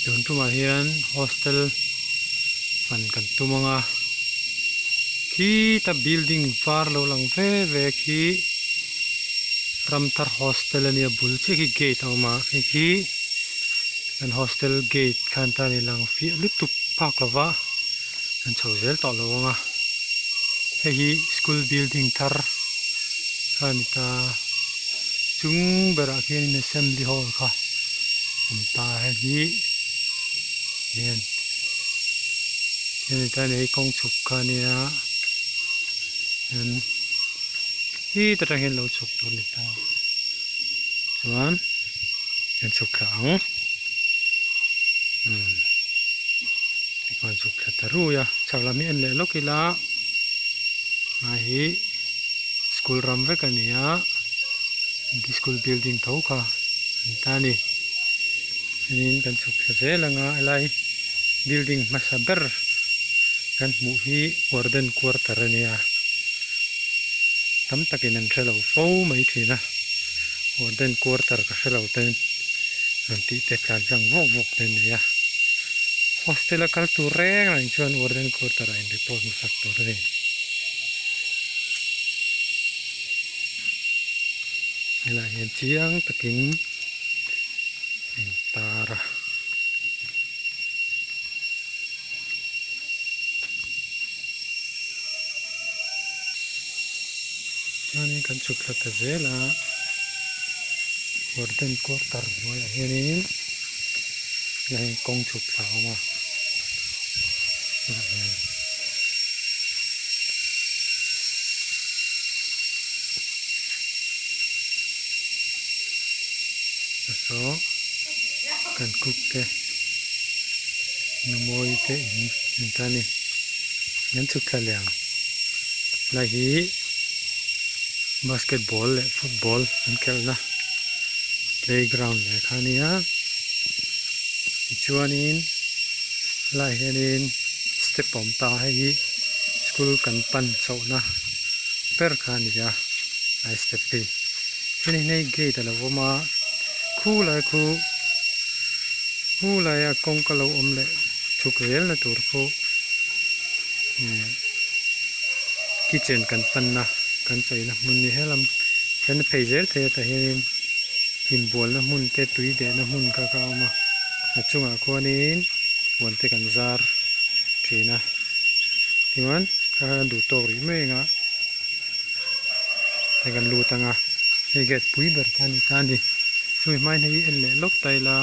Tun tumah hian hostel fan kan tum ang a, khita building var lo lang ve ve khi Ramthar hostel a nia bul chiah khi gate a awm a hei khi kan hostel gate khan tan i lang fiah lutuk phak lo va kan chho zel tawh lo ang a hei hi school building thar kha a ni ta chung berah khianin assembly hall kha a awm ta hei hi hian hemi tan hei kawng chhuk kha a nia chuan heta tang hian lo chhuk tur a ni ta chuan kan chhuk thla ang umm tikhuan chhuk thla ta rui a chhak lam hi en leh lawk ila a hi school ram vek a ni a school building tho kha a ni ta a ni chuanin kan chhuk thla zel ang a helai building hmasa ber kan hmuh hi warden quarter a nia tam takin an hrelo fo mai thin a warden quarter ka hrelo ten rawn tih te tlan tlang vawk vawk te an nei a hostel a kal tur reng reng chuan warden quarter ah in report hmasak tur a ni. Helaiah hian chiang takin a intar a. Chuanin kan chhuk thla ta zel a warden quarter hnuaiah hianin helaiah hian kawng chhuk thla a awm a helaiah hian. Saw kan cook te nu mawi te in an ta a ni an chhuk thla leh ang helai hi basketball leh football an khelhna playground leh kha a nia tichuanin helaiah hianin step a awm ta a hei hi school kan pan chhohna ber kha a ni a helai step hi chuanin hei gate a lo awm a khulai khu khulaia kawngka lo awm leh chhuk zelna tur khu ihh kitchen kan panna kan chawina hmun ni helam kan phei zel thei a tah hianin inbualna hmun te tui dehna hmun kha kha a awm a a chungah khuanin puan te kan zar thin a tichuan kha kha kan duh tawk rih mai ang a hei kan lut ang a hei gate pui ber kha a ni ta a ni chumi hmain hei en leh lawk ta ila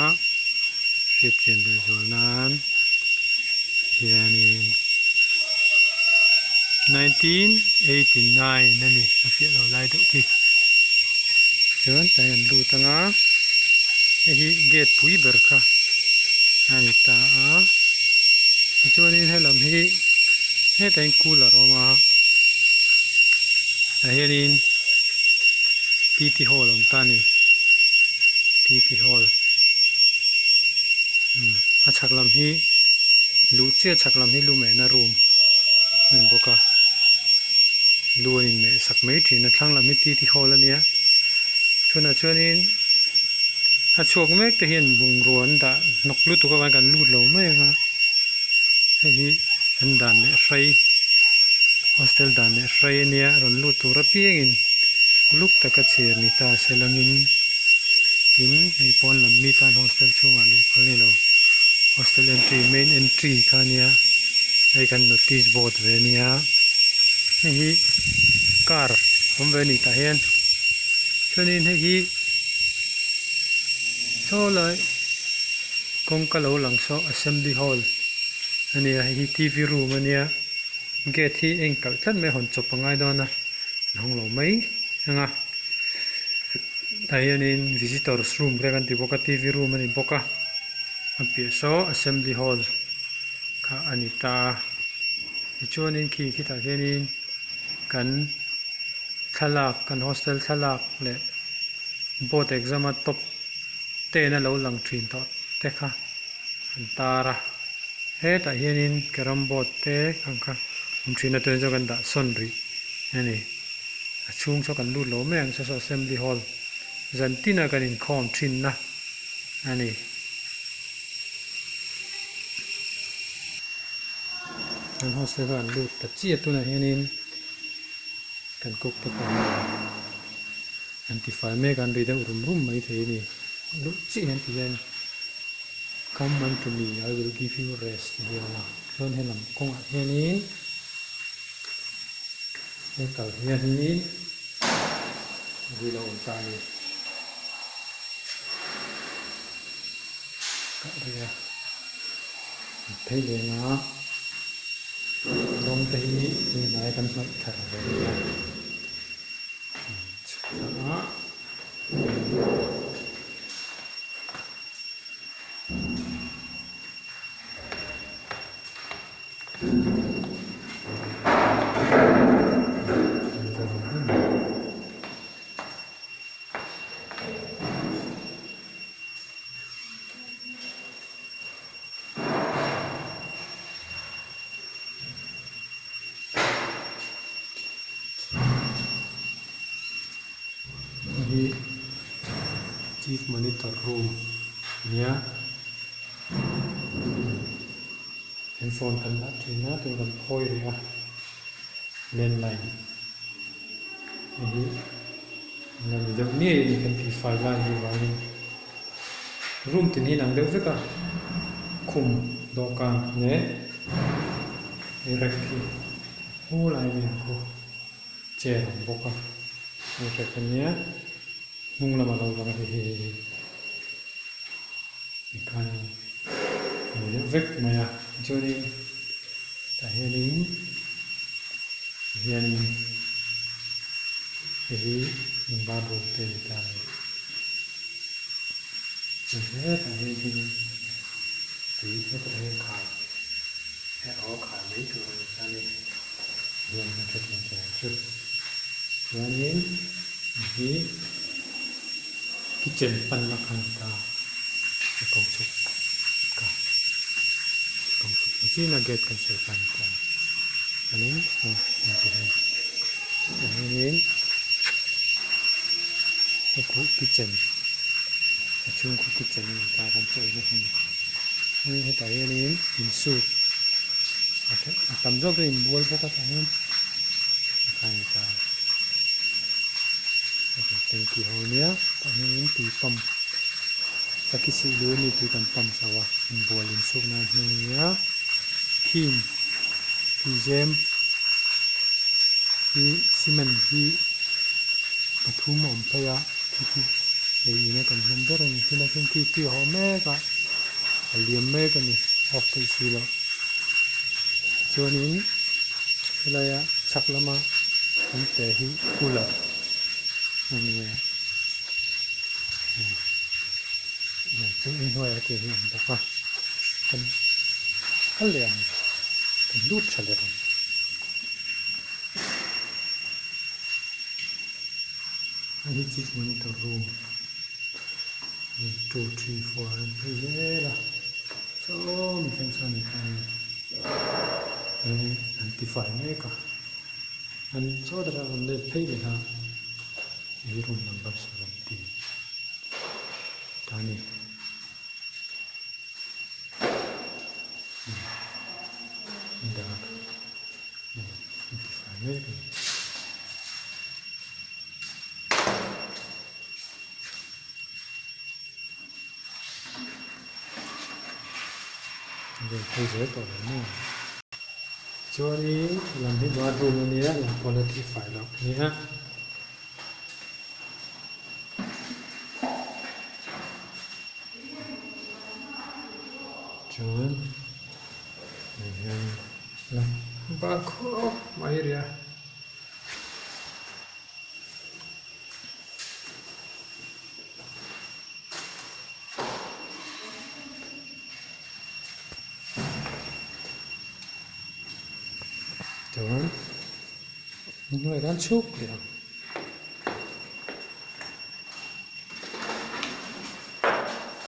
hriat chian leh zual nan hianin 1989 a ni a fiah lo lai deuh khi chuan tah hian an lut ang a hei hi gate pui ber kha a ni ta a tichuanin helam hi hetah hian cooler a awm a tah hianin T T hall a awm ta a ni T T hall a chhak lam hi luh chiah chhak lam hi lu mehna room a ni bawk a lu an inmeh sak mai thin a thlang lam hi T T hall a nia tunah chuanin a chhuak mek te hian bungrua an dah hnawk lutuk avangin kan lut lo mai ang a hei hi an dan leh hrei hostel dan leh hrei a nia rawn lut tur apiangin uluk taka chhir ni ta se langin tin hei pawn lam mi tan hostel chhungah luh phal ni lo hostel entry main entry kha a nia hei kan notice board ve a nia hei hi car awm ve a ni tah hian chuanin hei hi saw lai kawngka lo lang saw assembly hall a nia hei hi t v room a nia gate hi a inkalh tlat mai a hawn chawp a ngai dawn a an hawng lo mai ang a tah hianin visitors room te kan ti bawk a t v room a ni bawk a a piah saw assembly hall kha a ni ta a tichuanin khi khitah hianin kan thlalak kan hostel thlalak leh board exam a top ten a lo lang thin tawh te kha an tar a hetah hianin carrom board te ang kha awm thin a tunah chuan kan dah sawn rih a ni a chhung saw kan lut lo mai ang saw saw assembly hall zan tin a kan inkhawm thin na a ni. Chuan hostel kha kan lut ta chiah tunah hianin kan cook te pawh an tifai mek a an ri deuh rum rum mai thei a ni. Luh chiah hian ti hian come unto me I will give you rest ti hi a awm a chuan helam kawngah hianin he kal hianin ri lo awm ta a ni. Ka ri a phei leng a rawng te hi tun hnai kan hnawih thar ve a nia chhuk thla a. Hei hi chief monitor room a nia kan phone kan dah thin a tun kan phawi rih a landline hei hi la ni deuh ngei a ni kan tih fai lai hi vangin room tin hi inang deuh vek a khum dawhkan leh rack hi helai mi ang khu. Chair a awm bawk a hei rack a nia hnung lamah lo lang a hei hi hei tikhanin a ni deuh vek mai a tichuanin tah hianin hianin hei hi bathroom te a ni ta a ni chuan hetah hian hianin tui hetah hian khai erawh khai mai tur a ni ta a ni. Hian kan hrethiam thei ang chu. Chuanin hi kitchen panna kha a ni ta a ko chhuk ka ko chhuk ni chin a gate kan sawi kha a ni ta chuanin aw heng ti hian tah hianin hei khu kitchen a chhung khu kitchen a ni ta kan chaw eina hmun hetah hianin insuk. A tam zawk chu inbual bawk a tah hian a khai ta tanki ho nia tah hianin tui pump sakhi sih lu ani tui kan pump chho a inbual insuk nan hmang ania khing tuizem hi cement hi pathum a awm phei a khi khi ei ina kan hman ber ani tunah khian khi tui a haw mek a a liam mek ani off theih si loh. Chuanin helaia chhak lama an pe hi cooler a ni a chu inhnuaiah te hi a awm bawk a kan kal leh ang kan lut tha leh ang. Hei hi chief monitor room 2 3 4 an phei zel a. Sawm thleng sawn ni khan an ti fai mek a an chaw takah an let phei leh a hei room number 17 ta a ni dar an ti fai mek a ni. Rawn phei zel tawh lo maw? Chuanin lam hi bathroom a nia lam pawh la tih fai loh a nia. Chuan hei hian lam bar khawp mai a ri a. Chuan hnuai ah khan chhuk leh ang.